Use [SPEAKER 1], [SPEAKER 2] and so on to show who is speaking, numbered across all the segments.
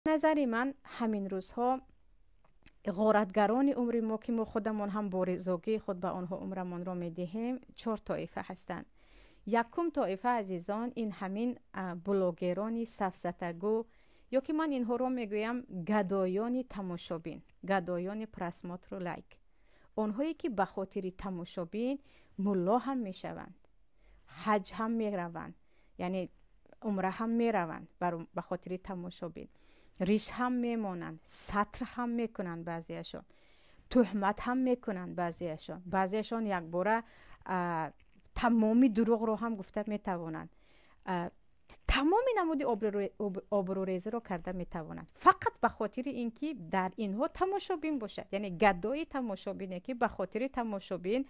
[SPEAKER 1] Назари ман, ҳамин рӯзҳо ғоратгарони умри мо, ки мо худамон ҳам бо ризогии худ ба онҳо умрамонро медиҳем, чор тоифа ҳастанд. Якум тоифа, азизон, ин ҳамин блогерони сафсатагӯ, ё ки ман инҳоро мегӯям гадоёни тамошобин, гадоёни просмотру лайк, онҳое ки ба хотири тамошобин мулло ҳам мешаванд, ҳаҷ ҳам мераванд, яъне умра ҳам мераванд ба хотири тамошобин, риш ҳам мемонанд, сатр ҳам мекунанд баъзеяшон, туҳмат ҳам мекунанд баъзеяшон, баъзеяшон якбора тамоми дурӯғро ҳам гуфта метавонанд, тамоми намуди обрӯрезиро карда метавонанд, фақат ба хотири ин ки дар инҳо тамошобин бошад. Яъне гадои тамошобине, ки ба хотири тамошобин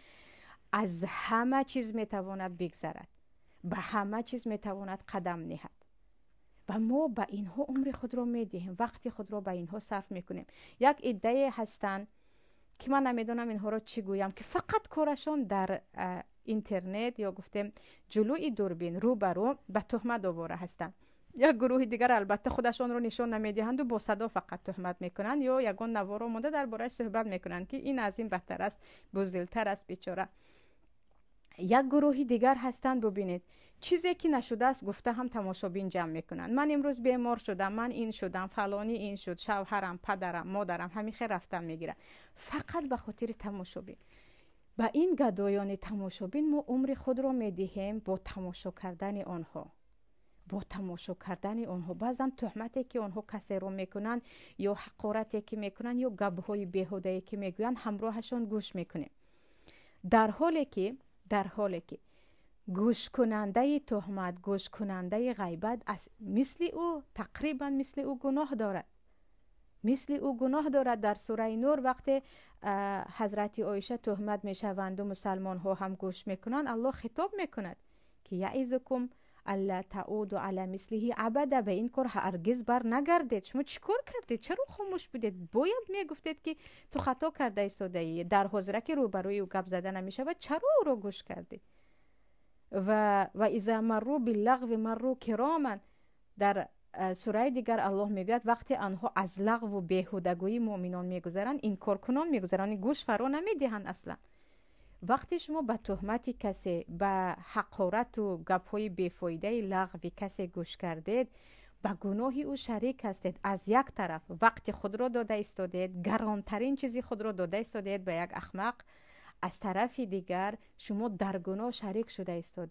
[SPEAKER 1] аз ҳама чиз метавонад бигзарад, ба ҳама чиз метавонад қадам ниҳад. Ва мо ба инҳо умри худро медиҳем, вақти худро ба инҳо сарф мекунем. Як иддае ҳастанд, ки ман намедонам инҳоро чӣ гӯям, ки фақат корашон дар интернет ё гуфтем ҷулӯи дурбин рӯ ба рӯ ба туҳмат овора ҳастанд. Як гурӯҳи дигар албатта худашонро нишон намедиҳанду бо садо фақат туҳмат мекунанд ё ягон наворо монда дар борааш суҳбат мекунанд, ки ин аз ин бадтар аст, буздилтар аст бечора. Як гурӯҳи дигар ҳастанд, бубинед, чизе ки нашудааст гуфта ҳам тамошобин ҷамъ мекунанд. Ман имрӯз бемор шудам, ман ин шудам, фалонӣ ин шуд, шавҳарам, падарам, модарам, ҳамин хел рафтан мегирад, фақат ба хотири тамошобин. Ба ин гадоёни тамошобин мо умри худро медиҳем бо тамошо кардани онҳо, бо тамошо кардани онҳо. Баъзан туҳмате ки онҳо касеро мекунанд ё ҳақорате ки мекунанд ё гапҳои беҳудае ки мегӯянд, ҳамроҳашон гӯш мекунем, дар ҳоле ки гӯшкунандаи туҳмат, гӯшкунандаи ғайбат аз мисли ӯ, тақрибан мисли ӯ гуноҳ дорад, мисли ӯ гуноҳ дорад. Дар сураи Нур вақте ҳазрати Оиша туҳмат мешаванду мусалмонҳо ҳам гӯш мекунанд, Аллоҳ хитоб мекунад, ки يعظكم ألا تعودوا لمثله أبدا, ба ин кор ҳаргиз бар нагардед. Шумо чӣ кор кардед? Чаро хомӯш будед? Бояд мегуфтед, ки ту хато карда истодаӣ. Дар ҳозира ки рӯбарӯи ӯ гап зада намешавад, чаро ӯро гӯш кардӣ? Ва وإذا مروا باللغو مروا كراما, дар сураи дигар Аллоҳ мегӯяд, вақте анҳо аз лағву беҳудагӯии муъминон мегузаранд, инкоркунон мегузаранд, гӯш фаро намедиҳанд аслан. Вақте шумо ба туҳмати касе, ба ҳақорату гапҳои бефоидаи лағви касе гӯш кардед, ба гуноҳи ӯ шарик ҳастед. Аз як тараф вақти худро дода истодед, гаронтарин чизи худро дода истодед ба як ахмақ, аз тарафи дигар шумо дар гуноҳ шарик шуда истодед.